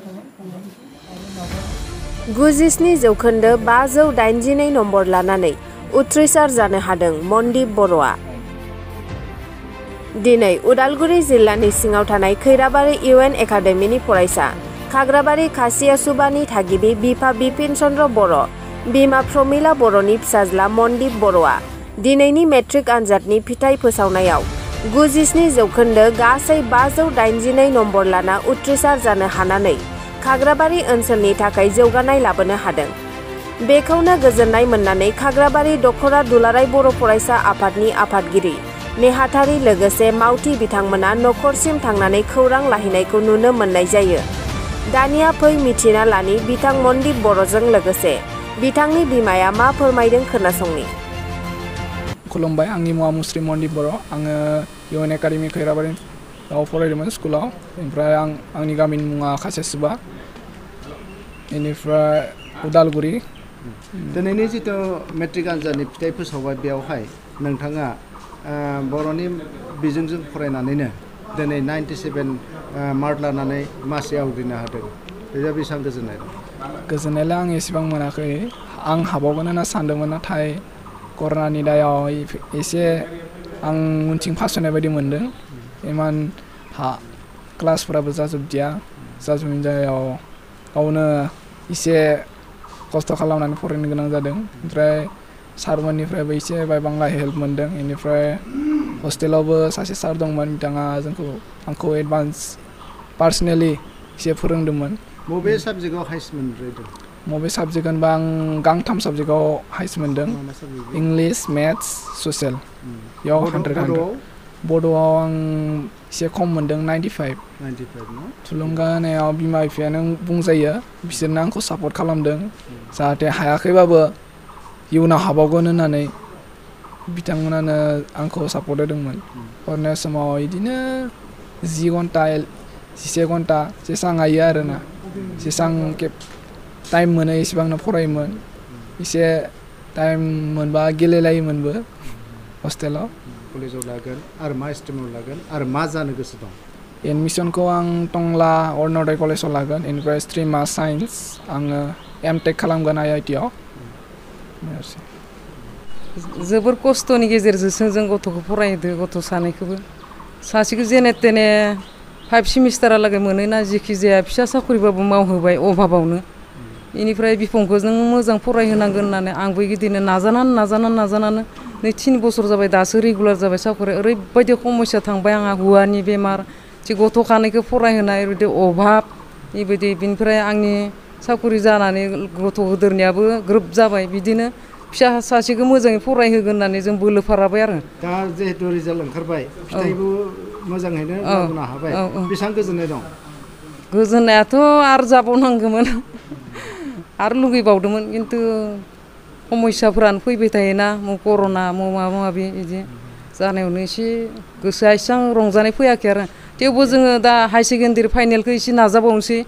97,582 number लानानै उथ्रिसार जानो हादों मनदीप बर'आ। दिनै उदालगुरि जिल्लानि सिङाव थानाय खैराबारि UN एकाडेमिनि फरायसा खाग्राबारि खासियासुबानि थागिबि बिफा बिपिन चन्द्र बर', बिमा प्रमिला बर'नि फिसाज्ला मनदीप बर'आ दिनैनि मेट्रिक आनजादनि फिथाइ फोसावनायाव 97 जौखोन्दो गासै 582 नम्बर लाना उथ्रिसार जानो हानानै खाग्राबारि ओनसोलनि थाखाय जौगानाय लाबोनो हादों। बेखौनो गोजोननाय मोननानै खाग्राबारि दखरा दुलाराय बर' फरायसा आफादनि आफादगिरि नेहाथारि लोगोसे मावथि बिथांमोना नखरसिम थांनानै खौरां लाहैनायखौ नुनो मोननाय जायो। दानिया फै मिथिना लानि बिथां मनदीप बर'जों लोगोसे बिथांनि बिमाया मा फोरमायदों खोनासंनि। खुलुमबाय, आंनि मुङा मुस्रि मनदीप बर'। आङो UN एकाडेमि खैराबारियाव फरायदोंमोन स्कुलाव। ओमफ्राय आंनि गामिनि मुङा खासियासुबा, बेनिफ्राय उदालगुरि। दिनैनि जिथु मेट्रिक आनजादनि फिथाइ फोसावबाय, बेयावहाय नोंथाङा बर'नि बिजोंजों फरायनानैनो दिनै 97 मार्क लानानै मासि आवग्रिनो हादों। बेयाव बेसेबां गोजोननाय दं? गोजोननायालाय आं एसेबां मोनाखै। आं हाबावगोन होनना सानदोंमोन, नाथाय कर'नानि दायाव एसे आं उनथिं फासयनाय बायदि मोनदों। इमान क्लासफोराबो जाजोबैनि जायाव गावनो एसे खस्थ' खालामनानै फरायनो गोनां जादों। ओमफ्राय सारमोननिफ्रायबो एसे बायबांला हेल्प मोनदों। बेनिफ्राय हस्टेलावबो सासे सार दंमोन, बिथाङा आंखौ एडभान्स पार्सनेलि एसे फोरोंदोंमोन। बबे साबजेक्टआव हाइस्ट मोनद्रायदों? बबे साबजेक्ट होनबा आं गांथाम साबजेक्टआव हाइस्ट मोनदों, इंलिस, मेथ्स, ससियेल। बेयाव 100। बड'आव आं एसे खम मोनदों, 95 न? थुलुंगा होनायाव बिमा बिफायानो बुंजायो। बिसोरनो आंखौ सापर्ट खालामदों, जाहाथे हायाखैबाबो इयुनाव हाबावगोन होननानै बिथांमोनानो आंखौ सापर्ट होदोंमोन। फरायनाय समाव बिदिनो 10 घन्टा 11 घन्टा जेसेबां हायो आरोना, जेसेबां टाइम मोनो एसेबांनो फरायोमोन। एसे टाइम मोनबा गेलेलायोमोनबो हस्टेलाव। कलेजाव लागोन आरो मा स्ट्रिमाव लागोन आरो मा जानो गोसो दं? एडमिसनखौ आं टंला अरुण'दय कलेजाव लागोन। बेनिफ्राय स्ट्रिमा साइन्स। आङो एमटेक खालामगोन IIT आव। जोबोर खस्थ'नि गेजेरजोंसो जों गथ'खौ फरायहोदो, गथ' सानैखौबो। सासेखौ जेने तेने 5 सेमिस्टारालागै मोनोना, जेखि जाया फिसा साख्रिबाबो मावहोबाय अभाबावनो। बेनिफ्राय बिफंखौ जों मोजां फरायहोनांगोन होननानै आंबो बिदिनो नाजानानै नै 3 बोसोर जाबाय, दासो रेगुलार जाबाय साख्रिया। ओरैबायदि समस्या थांबाय आंहा, हौवानि बेमार, गथ' खानायखौ फरायहोनाय ओरैबायदि अभाब बेबायदि। बिनिफ्राय आंनि साख्रि जानानै गथ' गोदोरनियाबो ग्रोब जाबाय। बिदिनो फिसा सासेखौ मोजाङै फरायहोगोन होननानै जों बोलो फाराबाय आरो। दा जिहेतु रिजाल्ट ओंखारबाय, फिथाइबो मोजाङैनो लाबोनो हाबाय, बेसेबां गोजोननाय दं? गोजोननायाथ' आरो जाबावनांगौमोन, आरो लुगैबावदोंमोन, खिन्थु समस्याफोरानो फैबाय थायोना, कर'ना माबा माबि बिदि जानायावनो एसे गोसोआ एसेबां रंजानाय फैयाखै आरो। थेवबो जोङो दा हायार सेकेन्डारि फाइनेलखौ एसे नाजाबावनोसै।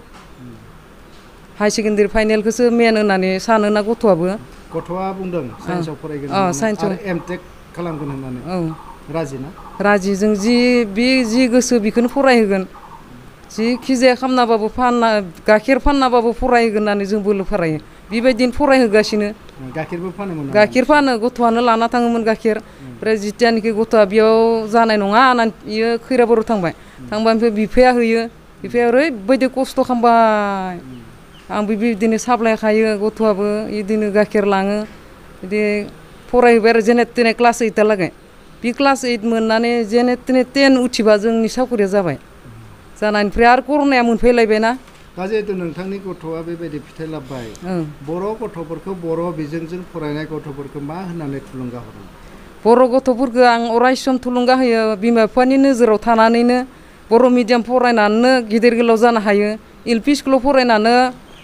हायार सेकेन्डारि फाइनेलखौसो मेन होननानै सानोना गथ'आबो। गथ'आ बुंदों साइन्सआव फरायगोन आरो एमटेक खालामगोन होननानै। राजि ना? राजि। जों जि गोसो बेखौनो फरायहोगोन। जिखि जाया खालामनाबाबो गाइखेर फाननाबाबो फरायहोगोन होननानै जों बोलो फरायो। बेबायदिनो फरायहोगासिनो। गाइखेरबो फानोमोन? गाइखेर फानो, गथ'आनो लाना थाङोमोन गाइखेर। ओमफ्राय जितियानोखि गथ'आ बेयाव जानाय नङा होननानै बियो खैराबारियाव थांबा ओमफ्राय बिफाया होयो। बिफाया ओरैबायदि खस्थ' खालामबाय, आंबो बिदिनो साप्लाय खायो, गथ'आबो बिदिनो गाइखेर लाङो। बिदि फरायहोबाय आरो जेने तेने क्लास 8 बे क्लास 8 मोननानै जेने तेने 10 उथिबा जोंनि साख्रिया जाबाय। जानायनिफ्राय आरो कर'नाया मोनफैलायबायना। दा जिहेतु नोंथांनि गथ'आ बेबायदि फिथाइ लाबोबाय, बर' गथ'फोरखौ, बर' बिजोंजों फरायनाय गथ'फोरखौ मा होननानै थुलुंगा हरो? बर' गथ'फोरखौ आं अराय सम थुलुंगा होयो, बिमा बिफानि नोजोराव थानानैनो बर' मिडियाम फरायनानैनो गिदिर गोलाव जानो हायो। LP स्कुलाव फरायनानै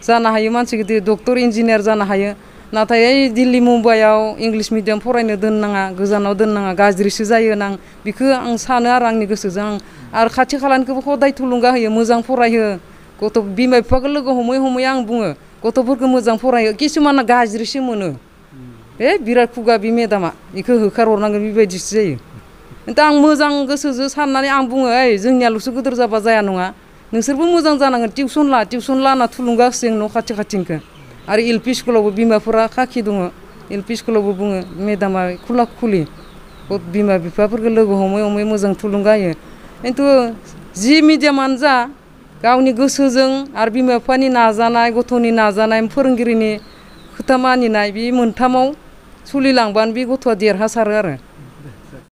जानो हायो मानसि गिदिर, डक्टर इन्जिनियार जानो हायो। नाथाय ओइ दिल्ली मुम्बाइआव इंलिस मिडियाम फरायनो दोननाङा, गोजानाव दोननाङा, गाज्रिसो जायो होनना बेखौ आं सानो आरो आंनि गोसोजों। आरो खाथि खालानिखौबो हदाय थुलुंगा होयो, मोजां फरायहो। बिमा बिफाखौ लोगो हमै आं बुङो गथ'फोरखौ मोजां फरायो। किसुमाना गाज्रिसो मोनो, बिराद खुगा बे मेदामा, बेखौ होखारहरनांगोन, बेबायदिसो जायो। दा आं मोजां गोसोजों साननानै आं बुङो, जोंनियाल'सो गोदोर जाबा जाया नङा, नोंसोरबो मोजां जानांगोन टिउसन लाना थुलुंगा होसिगोन न' खाथि खाथिनिखौ आरो एलपि स्कुलावबो बिमाफोरा खाखि दङ एलपि स्कुलावबो बुङो मेडामा खुला खुलि बिमा बिफाफोरखौ लोगो हमै मोजां थुलुंगा होयो खिन्थु जि मिडियामानो जा गावनि गोसोजों आरो बिमा बिफानि नाजानाय गथ'नि नाजानाय फोरोंगिरिनि खोथा मानिनाय बे मोनथामाव सोलिलांबानो बे गथ'आ देरहासारो आरो